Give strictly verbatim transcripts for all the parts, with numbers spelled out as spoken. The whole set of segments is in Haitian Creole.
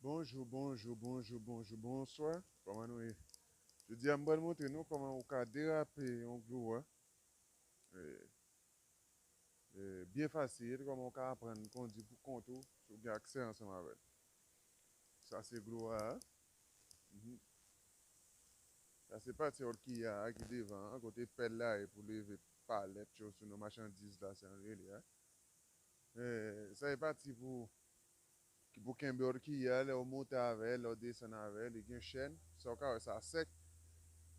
Bonjou, bonjou, bonjou, bonjou, bonswa. Kòman nou ye? Jodi a, m pral montre nou kòman ou ka derape yon glwa. E, e, byen fasil, kòman ou ka aprann kondui pou kont ou, si w gen aksè ansanm avè l. Sa se glwa a. Mhm. Sa se pati òdkiya a ki devan an, kote pèl la ye pou leve palèt yo sou nou machandiz la, se anrele a. Eh, sa e pati pou, ki pou kenbe òdkiya a, lè w monte avè l, lè w desann avè l, li gen chèn. Sa w ka wè sa sèk,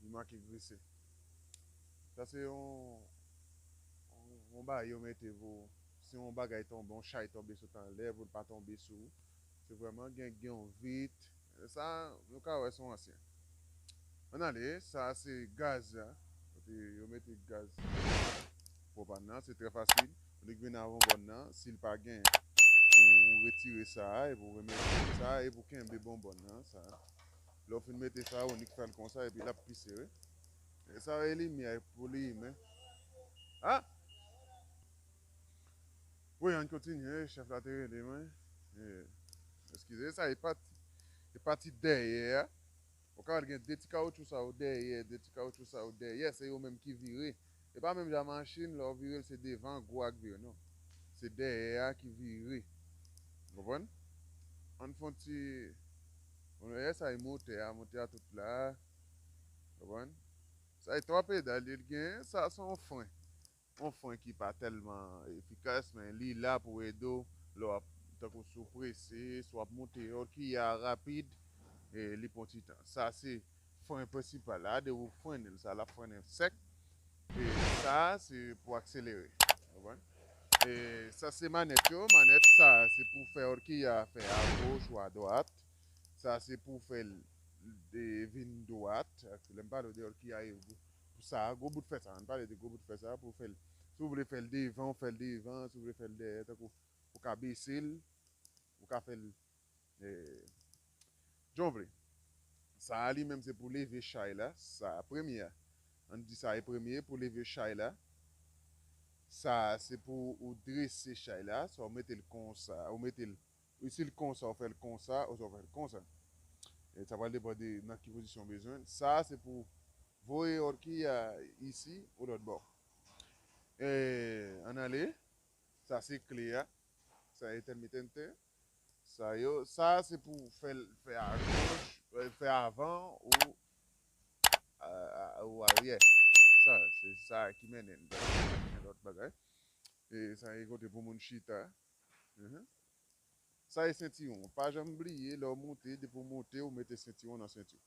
li make grise. Sa se yon, yon, yon bagay yo mete pou, si yon bagay tonbe, yon chay tonbe sot anlè, pou l pa tonbe sou ou. Se vrèman gen, gen yon vit. Sa, nou ka wè se yon ansyen. Ann ale, sa se gaz la. Kote yo mete gaz pwopàn nan, se trè fasil. Ou nik vin avon bòn nan, si l pa gen, ou retire sa a, epi ou remete sa a, epi ou kenbe bon bòn nan, sa. Lè w fin mete sa a, ou nik fè l konsa, epi l ap pi sere. E sa e limyè pou limen. Ah! Wi, ann kontinye, chèf la te rele mwen. Eh, eskize, sa e pati, e pati dèyè a. Ou ka wè l gen de ti kawotchou sa yo dèyè, de ti kawotchou sa yo dèyè, se yo menm ki vire. E pa menm jan machin, lè w vire l, se devan gwo a k vire, non. Se dèyè a ki vire. Ou konprann? Ann fè yon ti, bon, dèyè sa e motè a, motè a tout la. Ou konprann? Sa e twa pedal li gen, sa se yon fren. Yon fren ki pa tèlman efikas, men li la pou ede w lè w ap, tankou si w prese, si w ap monte òdkiya rapid, e li pran ti tan. Sa se fren prensipal la, depi w frennen l, sa l ap frennen sèk. E sa se pou akselere. Konprann? E sa se manèt yo, manèt sa se pou fè òdkiya fè agoch ou adwat. Sa se pou fè l de, vin dwat. Lè m pale w de òdkiya e pou sa, gwo bout fè sa, ann pale de gwo bout fè sa pou fè l. Si w vle fè l devan, ou fè l devan, si w vle fè l dèyè, tankou ou ka bese l, ou ka fè l, eh, jan w vle. Sa a li menm se pou leve chay la, sa a premye a. Ann di sa e premye pou leve chay la. Sa a se pou ou drese chay la, sa w mete l konsa, ou mete l, ou si l konsa, ou fè l konsa, oswa w fè l konsa. E sa pral depann de nan ki pozisyon w bezwen. Sa a se pou voye òdkiya isi ou lòt bò. E, ann ale. Sa se kle a. Sa intermitente. Sa yo, sa se pou fè l, fè agoch, eh, fè avan ou, a, a, ou aryè. Sa, se sa ki mennen l. Gen lòt bagay. E sa e kote pou moun chita. Mhm. Sa e sentiwon. Pa janm bliye, lè w monte, depi w monte, ou mete sentiwon nan senti w.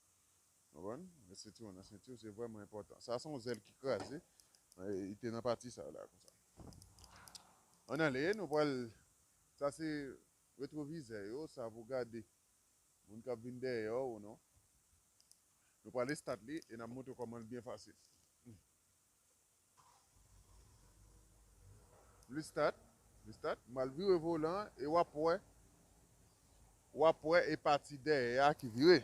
Konprann? Mete sentiwon nan senti w, se vrèman enpòtan. Sa se yon zèl ki kraze. E, li te nan pati sa la, konsa. Ann ale, nou pral, sa se retwovizè yo, sa pou gade moun k ap vin dèyè w ou non. Nou pral estat li e n ap montre w kòman l byen fasil. Li start, li start. M al vire volan an e w ap wè, w ap wè e pati dèyè a ki vire.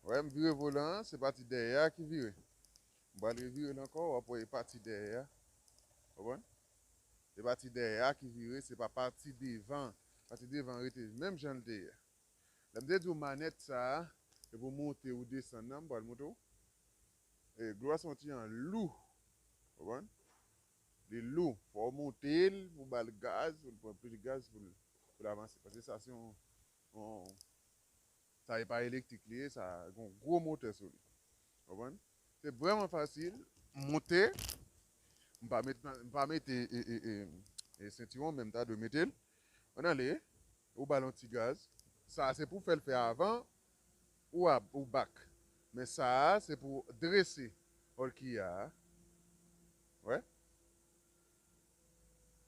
Wè, m vire volan an, se pati dèyè a ki vire. M pral revire l ankò, w ap wè e pati dèyè a. Konprann? E pati dèyè a ki vire, se pa pati devan. Pati devan rete menm jan l te ye. Lè m te di w manèt sa a, e pou monte ou desann nan, m pral montre w. E, glwa se yon ti jan lou. Konprann? Li lou. Fò w monte l pou ba l gaz, pou l pran plis gaz pou l, pou l avanse. Paske sa se yon, yon, sa e pa elektrik li ye, sa gen yon gwo motè sou li. Konprann? Se vrèman fasil. Monte. M pa met, m pa mete, e, e, e, e sentiwon, men m ta dwe mete l. Ann ale. Ou ba l yon ti gaz. Sa a se pou fè l fè avan ou a, ou bak. Men sa a se pou drese òdkiya a. Wè?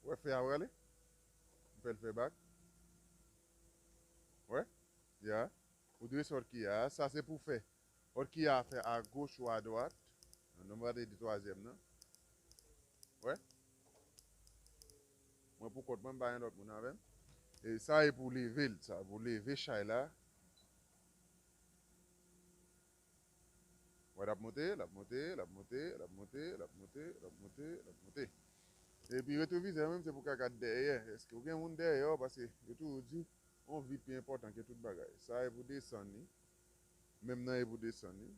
Wè fè a prale? M fè l fè bak. Wè? Ya. Ou drese òdkiya a. Sa se pou fè òdkiya a fè agoch ou adwat. Ann nou gade de twazyèm nan. Wè. Mwen pou kont mwen, m pa gen lòt moun avè m. E sa e pou leve l, sa pou leve chay la. Wè, l ap monte, l ap monte, l ap monte, l ap monte, l ap monte, l ap monte, l ap monte. Epi retwovizè menm, se pou ka gad dèyè. Èske w gen moun dèyè w? Paske yo toujou di, yon vit pi enpòtan ke tout bagay. Sa e pou desann li. Menm nan e pou desann li.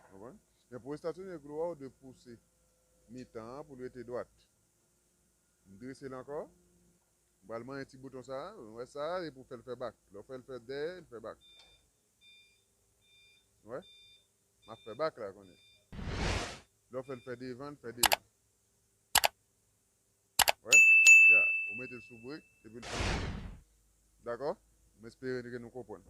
Konprann? Men pou estasyone glou a, ou dwe pouse mitan an pou l rete dwat. M drese l ankò. M pral manyen ti bouton sa a. Ou wè sa a, e pou fè l fè bak. Lè w fè l fè dèyè, l fè bak. Ou wè? M ap fè bak la kounye a. Lè w fè l fè devan, l fè devan. Ou wè? Ya, ou mete l sou brek, epi l fè. Dakò? M espere ke nou konprann.